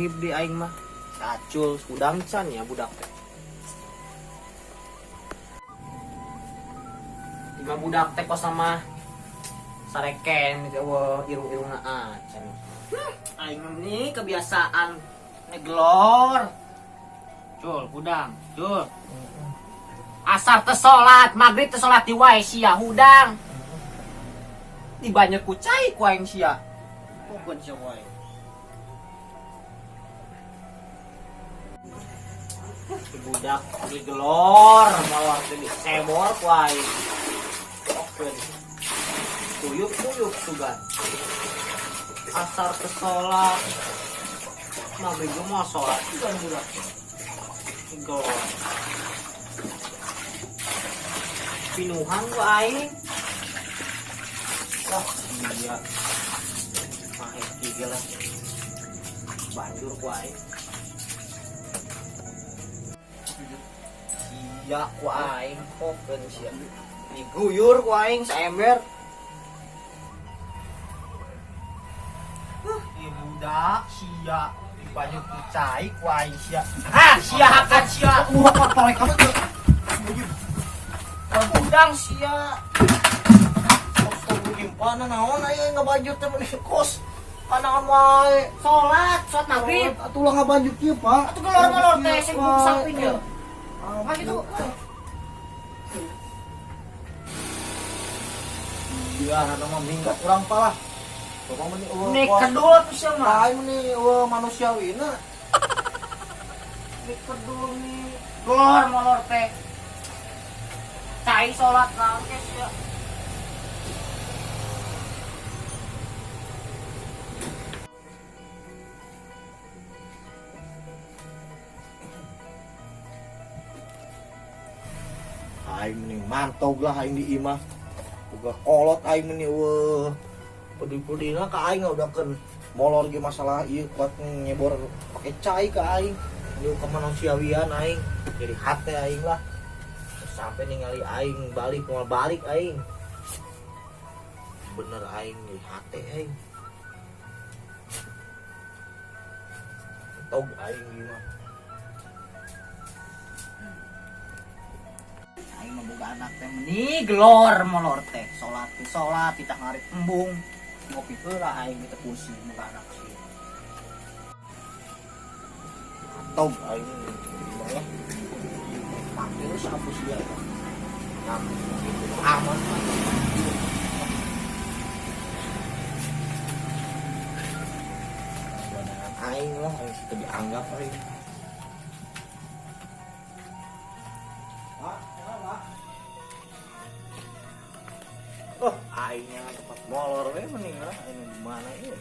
Maghrib di aing mah. Acul hudang can ya budak teh. Lima budak teh kos sama sareken gitu eueuh irung-irungna acan. Aing mah nih kebiasaan ngegelor. Cul, hudang, cul. Asar teh salat, maghrib teh salat di wae sia hudang. Dibanyak ku cai ku aing sia. Pokeun sia wae. Si budak digelor, molor teh disebor ku aing. Pokeun. Kuyup-kuyup sugan. Asar teh salat. Maghrib ge moal salat sugan budak. Digelor. Pinuhan ku aing. Wah, iya. Pakai tiga lah. Banjur ku aing. Sia ku aing pokeun sia. Diguyur ku aing saember. Ieu budak sia dibanjur ku cai ku aing sia. Ah, sia hakan sia. Wah, pak, kamu tuh. Hudang sia. Astagfirullahaladzim, pana naon aya ngabanjur teh meuni kos. Panaon wae. Salat, salat maghrib. Atuh lah ngabanjur kieu, Pak. Atuh gelor-gelor teh sing samping ya. Ah, Mah gitu. Iya, eta mah minggat urang palah. Bapak meni eueuh. Nek kedul atuh sia mah. Lain meni eueuh manusiawina. Nek kedul nih. Gelor molor teh. Cai salat naon teh sia. Aing meni mantog lah aing di imah. Boga kolot aing meni eueuh. Peduli-pedulina ka aing udah molor ge masalah ieu kuat nyebor pake cai ka aing. Ieu kemanusiawian aing. Jadi hate aing lah. Sampai ningali aing balik moal balik aing. Bener aing di hate aing. Tog aing gimana? Aing mah boga anak teh meni gelor molor teh. Salat teh salat titah ngarit embung. Ngopi heula aing teh pusing boga anak sih. Tog aing gimana? Pakai lu sapu sia. Nah, gitu aman. Aing lah, aing situ dianggap aing. Pak, kenapa? Oh, aingnya tempat molor we mending lah, aing di mana ieu?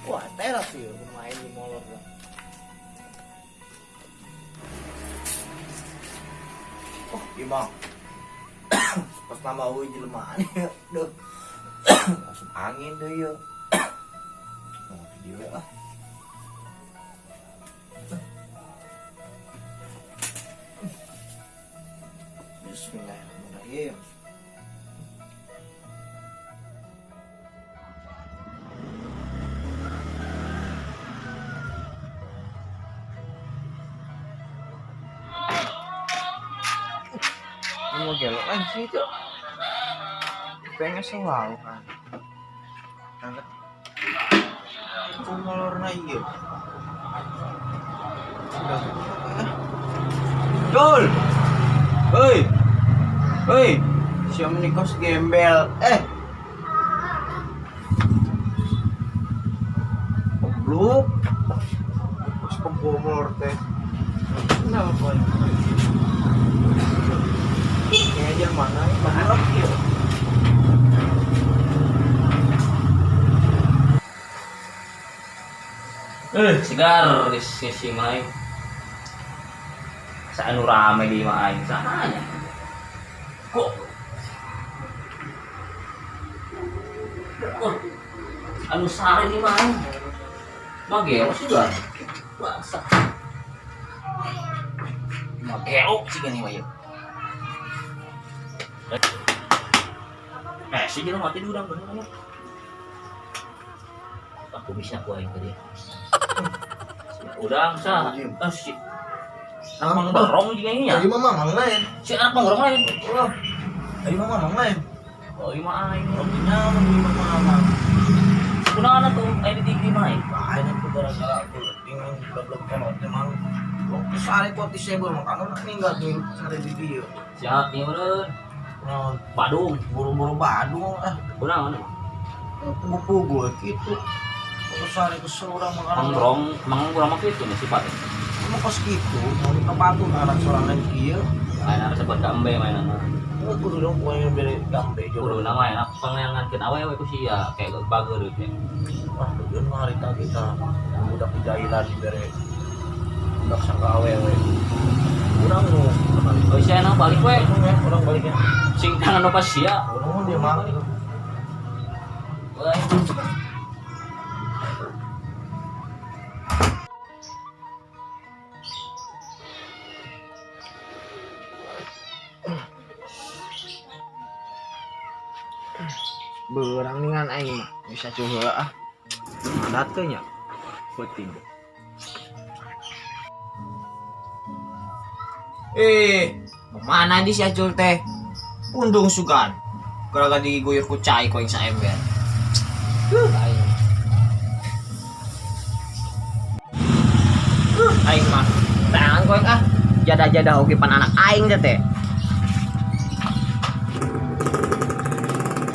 Wah, teras ieu main di molor lah. Oh, gimana? Pas nama euy jelema ya, duh. Langsung angin deh ieu. Oh, video lah. Bismillahirrahmanirrahim. Mau gelok kan sih itu. Pengen selalu kan. Angkat. Aku molorna ieu. Udah. Dul. Hei. Hei. Siapa nih kos gembel? Eh. Goblok. Kos kebo molor teh. Kenapa boy? Kayaknya mana ya? Mana ya? Segar geus ngising aing. Sa anu rame di imah aing sahanya. Kok. Oh, anu sare di imah aing. Mageo sih kan. Bangsa. Mageo sih kan imah ieu. Eh, sih jelema mati diurang bener nya. Aku bisa ku aing tadi. Udang sah. Si anak pangborong juga ini ya. Ayo mah mamang lain. Si anak pangborong lain. Oh. Ayo mah mamang lain. Oh, iya mah aing. Rotinya mah di mamang. Kunaon atuh aya di di mah aing. Lain itu gara-gara aku tinggal goblok kolot teh mang. Waktu sare kuat di sebel makana nak ninggal di sare di dieu. Siap ieu meureun. Naon? Badung, buru-buru badung ah. Kunaon emang? Pugu-pugu gitu. Waktu sare kesel urang makana. Mangrong, mang urang mah kitu nih sifatnya. Emang kos kitu, mau dikepatu anak sorangan kieu. Lain harus sebut kambe mainan. Oh, kudu dong poe bere gambe Kudu nama enak pangayangankeun awewe ku sia kayak bager teh. Ah, tujuan mah harita kita budak dijailan dibere budak sangka awewe. Urang nu Oh, sia enak balik we. Urang baliknya. Sing tangan nu pas sia. Urang mah dia mah. Wah. Berang dengan aing mah bisa cuheula ah. Adat teh nya. Penting. Mana di si Acul teh? Pundung sugan. Gara-gara diguyur ku cai ku aing saember. Aing. Aing mah. Tangan ku aing ah. Jadah-jadah oge pan anak aing teh teh.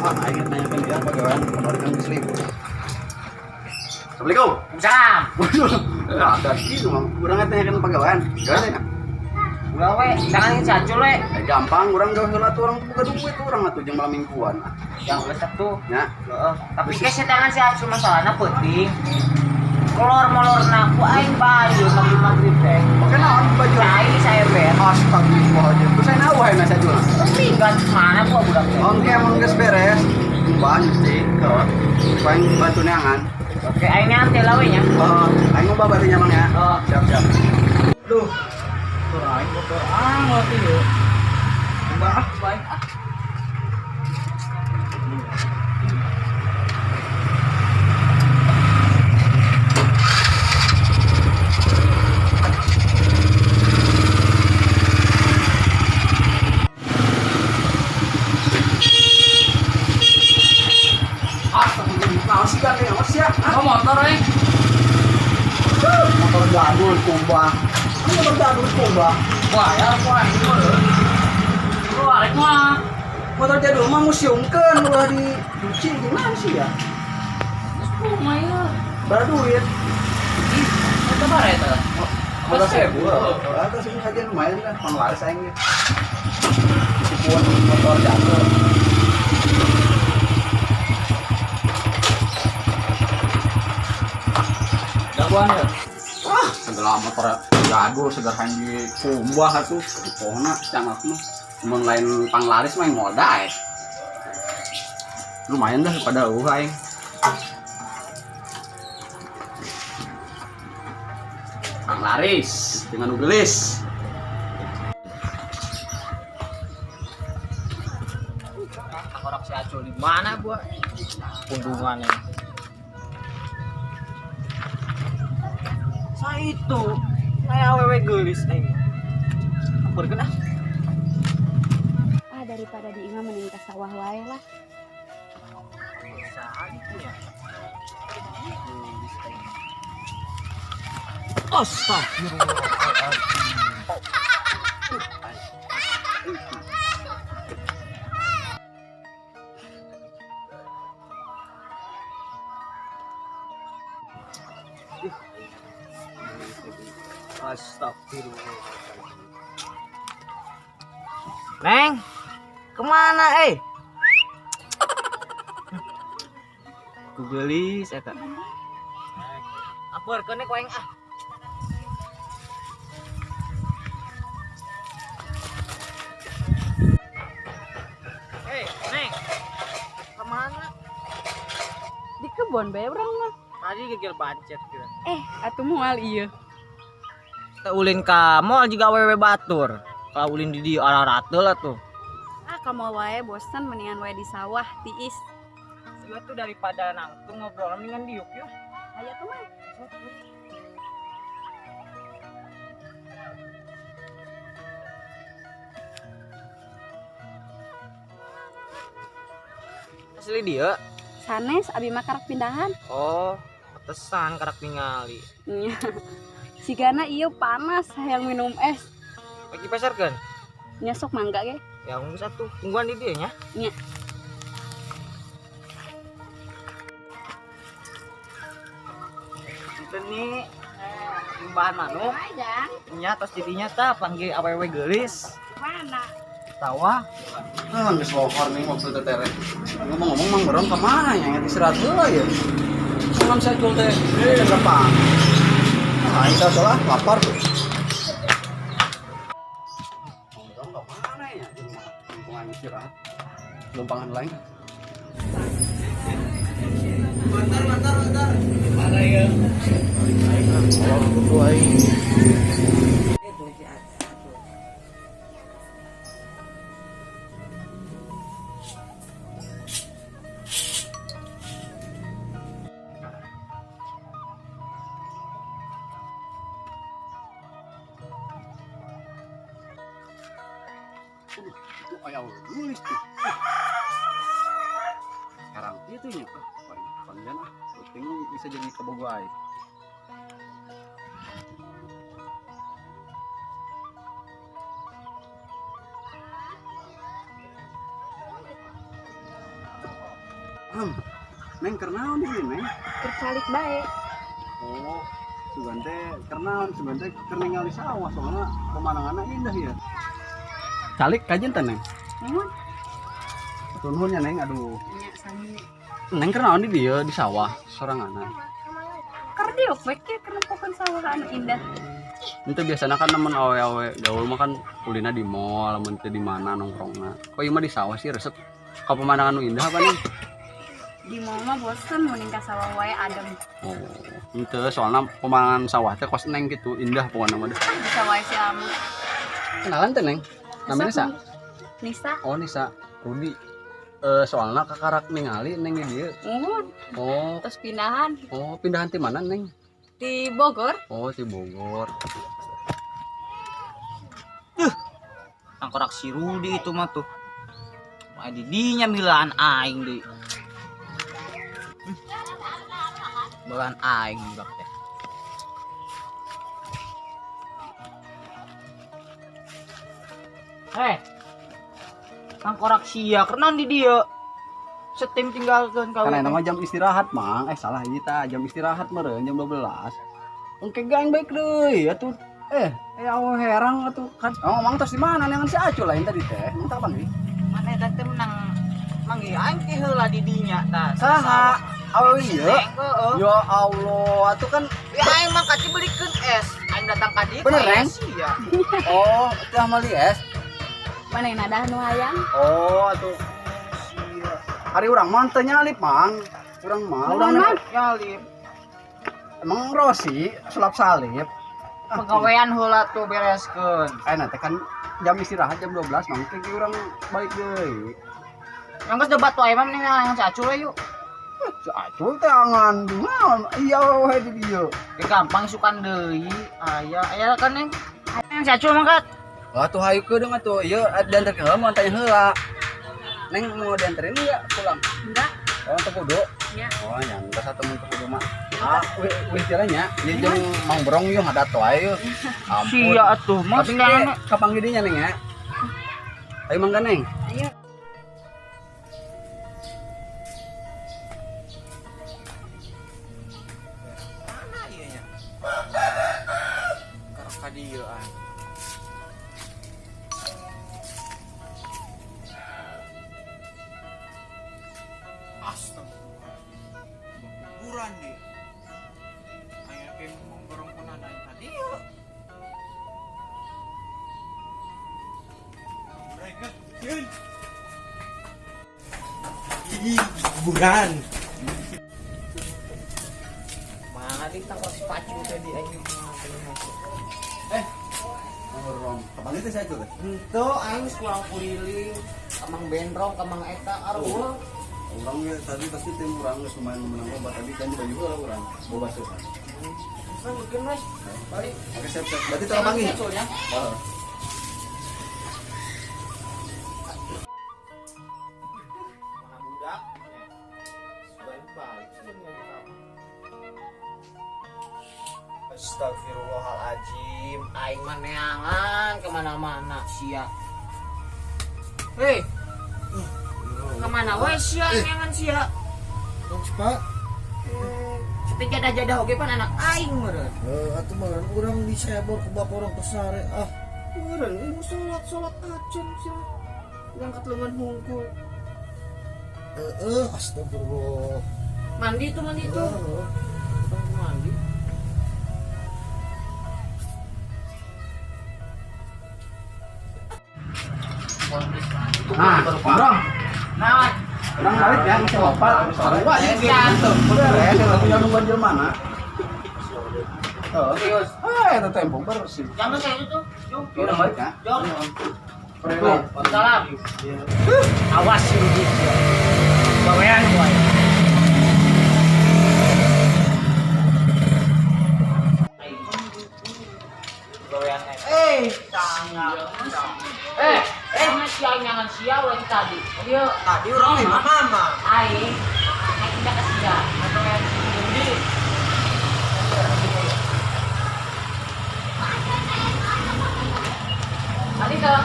Ah, aing tanyakan dia pegawaian kemarin kan geus libur. Assalamualaikum. Salam. Nah, ada gitu mang. Urang tanyakan pegawaian. Gawe nya. Ulah we, tangan si Acul we. Gampang urang gawe heula tuh urang boga duit urang atuh jeung malam mingguan. Yang resep tuh. Nya. Heeh. Tapi ke tangan si Acul masalahna penting. Kolor molorna ku aing baju maghrib-maghrib teh. Oke naon baju? Cai saember. Astagfirullahaladzim. Terus saya nahu hayang si Acul. Minggat mana gua budak teh. Oke, emang geus beres. Ban sih, paling bantu neangan. Oke, aing nyantai lah we nya. Oh, aing ngubah batunya mang ya. Oh. Siap, siap. Duh. Motor aing motor angot ieu. Mbak ah, baik ah. Oh, motor eh. Motor jadul kumbah. Ini motor jadul kumbah. Wah, ya wah ini mah. Lu arek mah. Motor jadul mah museumkeun ulah dicuci gimana sih ya? Geus kumaha ieu? Bara duit. Ih, eta bare eta. Motor sebu. Atau sih saja lumayan lah, panglaris aing ge. Ditipuan motor jadul. Daguan ya. Wah, segala motor jadul segar hanji kumbah atuh pohona cangak mah. Mun lain panglaris mah ngoda eh. Lumayan dah pada eueuh aing. Panglaris dengan ugelis. Orang si Acul di mana gua? Pundungannya. Sa itu, kayak awewe geulis aing. Ampurkeun ah. Ah, daripada di imah mending ka sawah wae lah. Saha gitu ya. Geulis aing. Astagfirullahaladzim. Astagfirullah. Neng, kemana eh? Ku geulis eta. Ampurkeun ku aing ah. Hei, Neng. Kemana? Di kebon bae urang mah. Tadi gegel bancet gitu. Atuh moal ieu. Teu ulin ka mall juga awewe batur. Kalau ulin di dieu ararateul atuh. Ah, ka mall wae bosen mendingan wae di sawah tiis. Ieu tuh daripada nangtung ngobrol mendingan diuk yuk. Aya tuh mah. Asli dia. Sanes abi mah karak pindahan. Oh, petesan karak ningali. Nya. Sigana ieu panas hayang minum es. Pagi pasarkeun. Nya sok mangga ge. Ya geus atuh, tungguan di dieu nya. Nya. Itu nih bahan manuk. Nya tos jadinya tah panggil awewe geulis. Mana? Tawa. Ah, geus lohor nih waktu teh tere. Ngomong-ngomong Mang Berong ka mana nya ngerti istirahat heula ya. Salam saya cul teh. Eh, berapa? Ah, aing salah lapar tuh. Mang Berong ka mana ya? Di rumah lingkungan istirahat. Lumpangan lain. Bentar. Molor kudu aing. Itu aya nulis tuh. Sekarang itu nya. Panggilan ah, penting bisa jadi kabogo aing. Neng keur naon ieu, Neng? Keur calik bae. Oh, sugan teh keur naon? Sugan teh keur ningali sawah soalna pemandanganna indah ya. Calik kajen teh, Neng? Nuhun. Nuhun ya, Neng. Aduh. Nya sami. Neng keur naon di dieu di sawah sorangan? Keur diuk we ke keur nempokeun sawah anu indah. Itu biasanya kan nemen awe-awe gaul mah kan ulina di mall, lamun teu di mana nongkrongna. Kok ieu mah di sawah sih resep ka pemandangan nu indah apa nih? Di mall mah bosen mending ka sawah wae adem. Oh, henteu soalna pemandangan sawah teh kos Neng gitu, indah pokona mah deh. Bisa wae si Amu. Kenalan teh, Neng? Namanya sa? Nisa. Oh, Nisa. Rudi. Soalna kakarak ningali Neng di dieu. Nuhun. Oh, Terus pindahan oh pindahan ti mana, Neng? di Bogor. Oh, di Bogor. Tangkorak si Rudi itu mah tuh. Wah, di dinya milaan aing deui. Milaan aing budak teh. Heh. Tangkorak sia keur naon di dieu? Setim tinggalkeun ka. Karena nama jam istirahat, Mang. Salah ieu tah, jam istirahat meureun jam 12. Engke gang baik deui atuh. Awe herang atuh kan. Oh, Mang tos di mana neangan si Acul lain tadi teh. Minta kapan nih? Mana eta teh menang manggih aing teh heula di dinya tah. Saha? Awewe ieu? Heeh. Ya Allah, atuh kan Ya aing mah kaci belikeun es. Aing datang ka dieu. Bener, Neng? Sia. Oh, teh meuli es. Mana yang nadah nu hayang? Oh, atuh. Sia. Hari urang mah teu nyalip, Mang. Urang mah urang Mang. Nyalip. Emang Rosi sulap salib. Pagawean heula tuh bereskeun. Nanti kan jam istirahat jam 12 Mang, ke urang balik deui. Yang geus debat wae mah mending yang si Acul we yuk. Si Acul teh angan di naon? Iya we di dieu. Ya gampang isukan deui. Aya, aya kan Neng. Yang si Acul mah kat. Wah tuh hayu kedeung atuh. Ieu diantarkeun heula mun tanya heula. Neng mau dianterin enggak pulang? Enggak. Oh, teu kudu. Ya. Oh, nya geus atuh mun teu kudu mah. Ah, wih jalannya. Ieu jeung Mang Brong yeuh ngadat wae yeuh. Ampun. Sia atuh mah Tapi ge kapanggih dinya Neng ya. Ayo mangga Neng. Ayo. Mana ieu nya? Karek ka dieu aing. Astagfirullahaladzim. Kuburan dia. Ayo kayak ngomong borong kunana tadi yuk. Mereka yun. Ih, kuburan. Mana di tangkap si Pacu tadi aing. Borong. Kapan itu saya tuh? Henteu aing geus kurang kuriling, ka Mang Benrong, ka Mang Eta areueuh. Orangnya tadi pasti tim urang geus lumayan menang obat tadi kan baju heula urang boba seuh. Terus bikin Mas. Balik. Oke siap siap. Berarti tolong panggil. Ya. Heeh. Mana budak? Kemana-mana sia. Hei, kemana wae sia nyangan sia? Pak. Situ jadah-jadah oge pan anak aing meureun. Atuh meureun urang disebor ku bapak urang kesare ah. Meureun ieu salat-salat acan sia. Ngangkat lengan hungkul. Astagfirullah. Mandi tuh, mandi tuh. Mandi. Nah, orang. Nah, Orang balik ya, masih lompat. Sarua ya, gitu. Beres, punya nungguan jelema mana? Serius. Eh, itu tempo bersih. Jangan saya itu tuh. Jom. Udah balik ya. Jom. Salam. Awas si Rudi. Gawean wae. Gawean. Sia nyangan sia ulah tadi. Dia Tadi urang di mana mah? Aing, aing tidak ke sia. Gawean si Rudi. Tadi kalau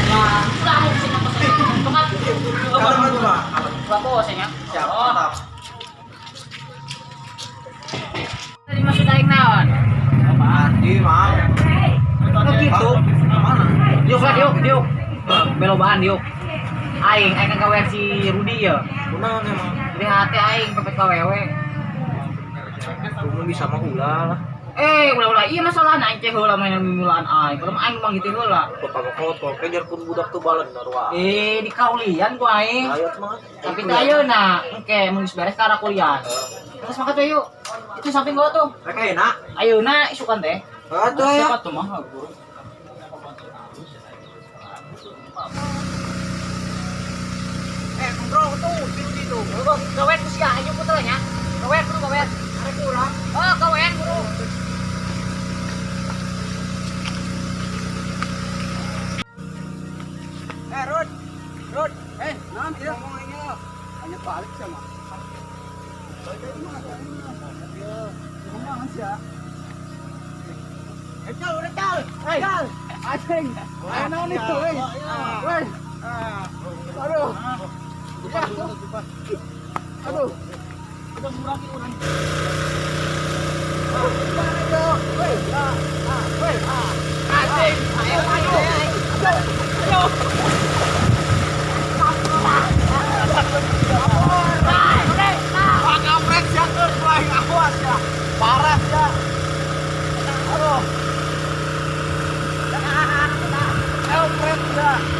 ya, ulah aing sih nama saya. Tempat. Kalau mah. Bapak bosnya. Siap, mantap. Tadi masuk aing naon? Mandi, Mang. Oh gitu. Mana? Diuk lah, diuk, diuk. Belobaan diuk. Aing, aing kan gawean si Rudi ya. Kunaon emang? Jadi hati aing pepet ka wewe. Kamu bisa mah ulah lah. Ulah-ulah iya masalah aing teh heula main mimulaan aing. Kalau aing mah gitu heula. Bapak kolot kolot kejar pun budak tuh balen darwa. Di kaulian ku aing. Ayo semangat. Tapi teh ayeuna engke mun geus beres ka arah kuliah. Terus semangat we yuk. Itu samping gua tuh. Mereka enak. Ayeuna isukan teh. Aduh ya. Siapa tuh mah guru? Bro tuh, si Rudi tuh. Gawean ku sia ayo putra nya. Gawean bro, gawean. Arek urang. Oh, gawean bro. Rod. Rod. Nanti ya. Hanya balik sama. Ngomong sih ya. Cal, cal. Cal. Anjing. Ayo naon itu, euy. Woi. Aduh. Aduh. Udah murah ki urang. Woi, Anjing. Ayo, ayo. Ayo.